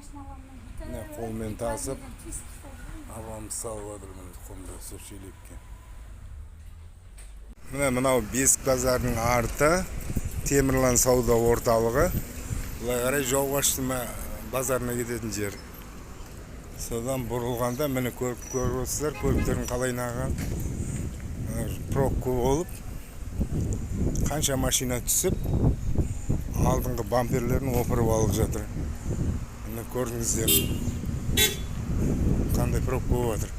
Міне, қолмен тасып, апамыз салып жатыр, міне, құмды сол шелекке. Міне, мынау Бесік базарының арты, Темірлан сауда орталығы. Былай қарай Жауғашты базарына кететін жер. Содан бұрылғанда, міне, көріп отырсыздар, көліктердің қалай наған пробка болып, қанша машина түсіп, алдыңғы бамперлерін опырып алып жатыр. Міне, көрдіңіздер, қандай пробка болып жатыр.